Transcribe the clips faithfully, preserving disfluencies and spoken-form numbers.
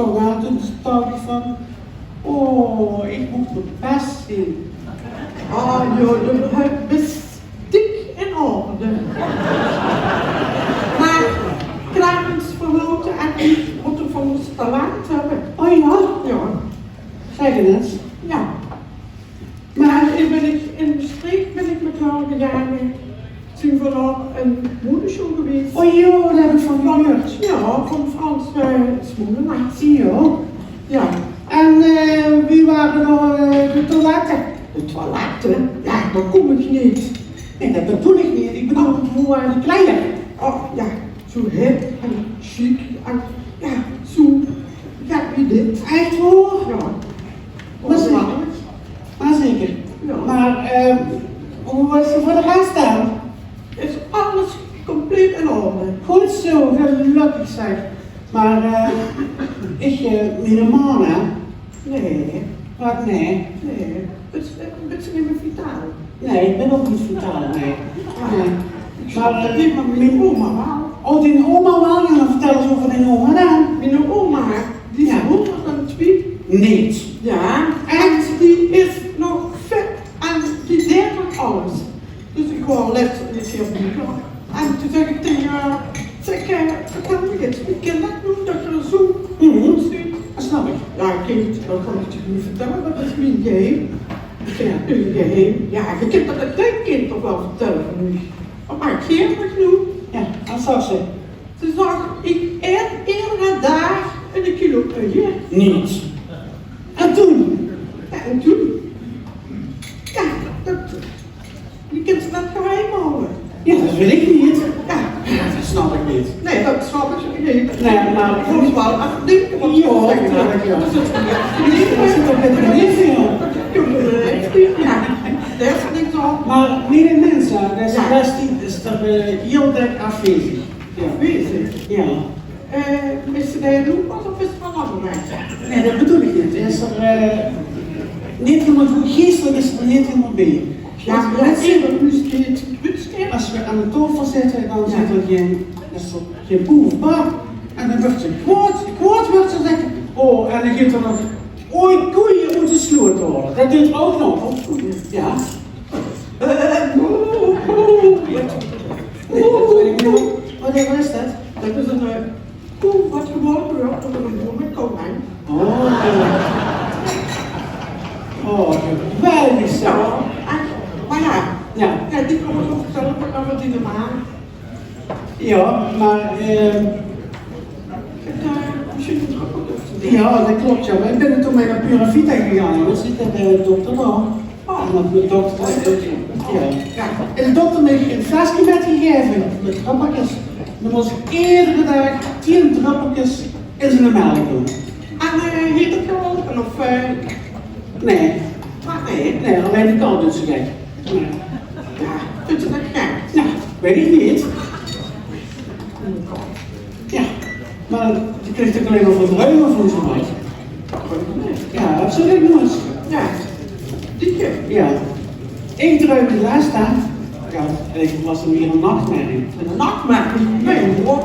toch aan. Toen dacht ik van, oh, ik moet mijn best doen. Oh, joh, de, het is dik in orde. Maar Clarence verhoogde en ik moeten van ons talent hebben. Oh ja? Ja. Zeg eens. Ja. Maar in, ben ik, in Maastricht ben ik met haar gegaan. Zien we nog een modeshow geweest. Oh joh, daar heb ik van gehoord. Ja, van Frans uh, Smolenaar. Zie je? Ja. En uh, wie waren er uh, de toiletten? De toiletten? Ja, daar kom ik niet. Nee, dat bedoel ik niet. Ik bedoel, hoe waren de kleren? Oh, ja. Zo hip en chic en ja, zo gek wie dit. Echt hoor? Ja. Maar zeker. Maar zeker. Ja. Maar uh, hoe is het voor de rest dan? Is alles compleet in orde. Goed zo, gelukkig zeg. Maar uh, ik, uh, mijn man, hè? Nee. Wat nee? Nee. Bent je niet meer vitaal? Nee, ik ben ook niet vitaal, nee. Nee. Maar uh, mijn oma wel. Oh, die oma wel? Ja, dan vertel eens over die oma dan. Mijn oma, die is honderdtwee. Niet. Ja, en die is nog fit en die deed nog alles. Dus ik hoor les in de therapie. En toen zei ik tegen haar, zeg, uh, vertel me eens, ik ken dat nu, dat je zo goed zit. Dat snap ik. Ja, kind, dat kan ik natuurlijk niet vertellen, dat is mijn geheim. Ja, ja, ja, je kunt dat aan dein kind toch wel vertellen. Wat maakt geen genoeg? Ja, dat zou ze. Ze zag, ik eet iedere dag een kilo uien. Niet. En toen? Ja, en toen? Ja, dat, die kunt ze dat geheim houden. Ja, dat wil ik niet. Ja. Ja, dat snap ik niet. Nee, dat snap ik niet. Nee, maar ik moet wel even denken wat ik wil zeggen. Ja, ja. Dus het is niet, dat zit ook met de leven, joh. Ja, daar is niks op. Maar meneer Mensa, deze kwestie is er uh, heel erg afwezig. Ja. Afwezig? Ja. Uh, is er bij Roepas of is er van Langeberg? Nee, dat bedoel ik niet. Is er uh, niet helemaal, geestelijk is er niet helemaal bij. Ja, maar dat is even, als we aan de tafel zitten, dan zit er geen, is er geen poe of ba. En dan wordt ze kwaad, kwaad wordt ze, zegt ze, oh, en dan gaat er nog ooit koeien uit de sloot halen. Dat doet er ook nog. Ook koeien? Ja. Eh, moe, moe. Wat is dat? Dat is een uh, koe wat geboren wordt door een boer met koopmijn. Oh, oh, geweldig zo. Ja, en, maar ja, ja. Ja, die kan ik ook vertellen, maar dan wordt die normaal. Ja, maar... Uh, ja, dat klopt, ja. Maar ik ben toen met een pure vita gegaan. Dat zit de dokter dan. En dat de dokter, ja. En de dokter heeft een flesje metgegeven met druppeltjes. Dan moest ik iedere dag tien druppeltjes in zijn melk doen. En uh, heeft het geholpen? Of, uh... Nee. Maar nee. Nee, alleen de kal doet ze gek. Nee. Ja, vindt ze dat gek? Ja, weet ik niet. Ja, maar je krijgt ook alleen maar verdruimen van zo'n wat. Ja, absoluut niet. Ja. Dikke? Ja. Ik druim de les aan. Ja, ik was er weer een nachtmerrie. Een nachtmerrie? Nee, hoor.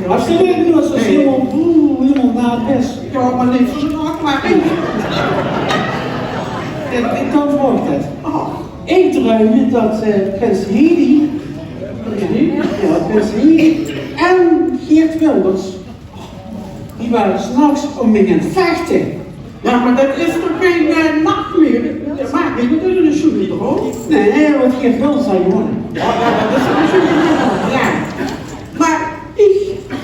Absoluut niet, als het helemaal, oeh, helemaal naar best. Ja, maar niet voor een nachtmerrie. Ik, ik kan het. Oh. Ik druimde dat uh, prins Hedi, ja, prins Hedi en Geert Wilders, die waren s'nachts om mij gaan vechten. Ja, maar dat is toch geen uh, nachtmerrie? Dat maakt niet, dat is een sjoen droom. Nee, nee, want Geert Wilders zei gewoon. Ja, ja, dat is een sjoen droom. Ja. Maar ik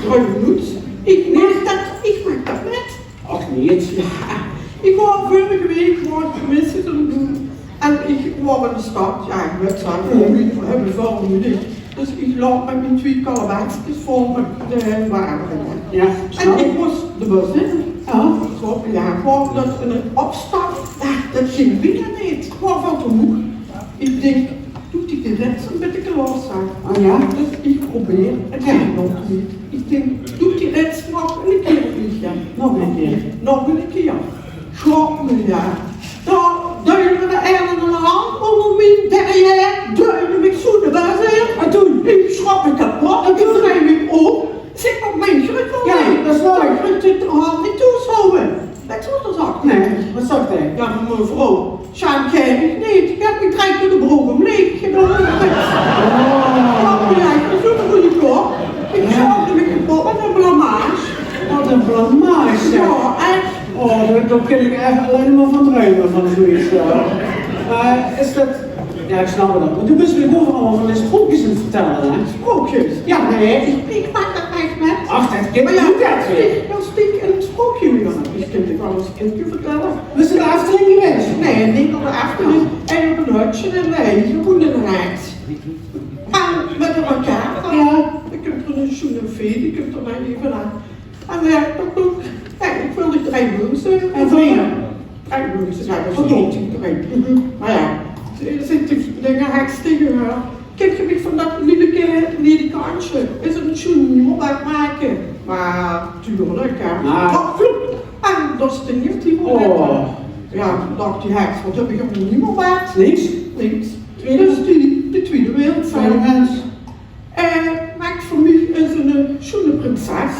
druim niet. Ik maak dat, ik maak dat net. Och nee, ja. Ik was vorige week was ik tenminste te doen. En ik was in de stad, ja, ik weet zelf niet, we hebben veel niet. Dus ik loop met mijn twee kalabaatsjes vol met de water. Ja, en ik moest de Waor zit 'r? Jao, zo, jao, gewoon det ze 'n opstap, jao, det ging bienao neet. Gewoon van te hoeg. Ich dink, doot die de rits 'n bietje los, hè. Ah jao? Dus ich probeer, 't ging nog neet. Ich dink, doot die rits nog 'ne kier, Micha. Nog 'ne kier? Nog 'ne kier. Sjop me, jao. Dao duide de eine de hand ónger mien derrière, duide mich zo de bas in. En toen? Ich sjrok mich kepot. En toen? Toen zei ich, oh, zit op mien grut. Jao, det is mooi. Ich kunt de hand neet toeshouwe. Wèt geer waat 'r zag? Nae, waat zag 'r? Jao, mevrouw, sjaam geer uch neet? Geer höb mich direk door de brook ómleeg gedaon. Oh. Jao, ich höb zoe'n gooj kop. Ich sjaamde mich kepot. Waat 'n blamage. Waat 'n blamage, zeg. Jao, ech. Oh, dao, dao kin ich ech allein mer van druime, van zoeiets, jao. Mer is det, jao, ich snap 't ouch. Mer doe bis mich euveral van die sprookjes aan 't vertèlle, hè? Sprookjes? Jao, nae, ich, ich maak det ech mit. Ach, det kint. Mer jao, doe det, hè. Dan speak ich 'n sprookje, jao. Ich kin 't waal ins ein kier vertèlle. Bis se nao de Efteling gewaes? Nae, neet nao de Efteling. En op 'n hutje in de hei, gewoen in de hei. En mit 'n kater. Jao. Ich höb 'n sjoen feet, ich höb 'r mien eve aan. En, eh, det doon ich. Jao, ich wil die drei munze. En vrie. Drei munze, jao, det is oké. Drei. Mer jao, ze, ze, de, de heks tege häör: Kint geer mich van det lelike ledikantje ins ein sjoen meurbed make? Mer tuurlik, hè. Ah. Hop, vloep. En dao sting 't meurbed. Oh. Jao, dach die heks, waat höb ich op mien meurbed? Niks. Niks. Dus die, de Twiede Wereldoorlog. Fijn mins. Eh, maak veur mich ins ein, eh, sjoen prinses.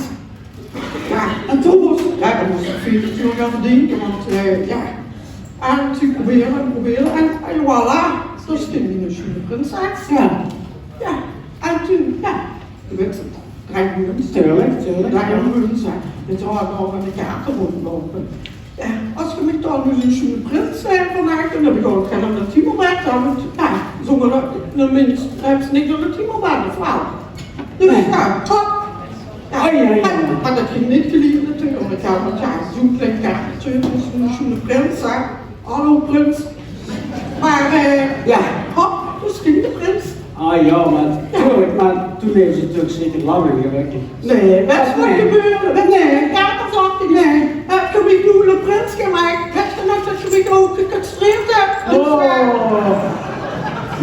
Jao, en toen mós, jao, dan mós ich veertig jaor gaon dinke, want, eh, jao. En toen probere en probere en, en voilà, dao sting ein sjoen prinses. Jao. Jao, en toen, jao, doe wèts 't, drei munze. Tuurlik, tuurlik. Drei munze. Det zou ich waal van de kater rondloupe. Jao, es geer mich dan noe zoe'n sjoene prins, eh, van maak, dan höb ich ouch gein anger thema mie, dan mót, jao, zónger det, dan mins, dan höbs se niks aan 't thema mie, of waal? Dus jao, top. Jao, en, en det ging neet geliek natuurlik, jao, want jao, zoe'n klein katerke, dus zoe'n sjoene prins, hè. Hallo prins. Mer, eh, jao, hop, dus ging de prins. Ah jao, mer natuurlik, mer toen is 't natuurlik zeker lang neet gewirk. Nae, wèts se waat gebeurde? Nae. Kater zag: nae, höbs se mich noe eine prins gemaak? Wèts se nog det se mich ouch gecastreerd höbs? Oh.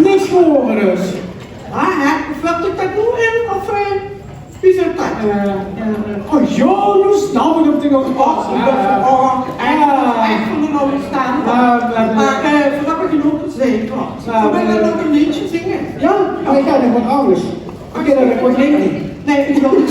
Niks gehuurd dus. Ah, hè, völt ich det noe in, of, eh? Wie zit det? Eh, eh, oh jao, noe snap ich 't natuurlik ouch. Och, ich bön verbaasd. Ech, ech van de oude staande. Mer, eh, veer höbbe genóg gezeiker. Veer wille nog ein leedje zinge. Jao, mer ich gaon nog get angers. Ich gaon nog get zinge. Nae, ich wil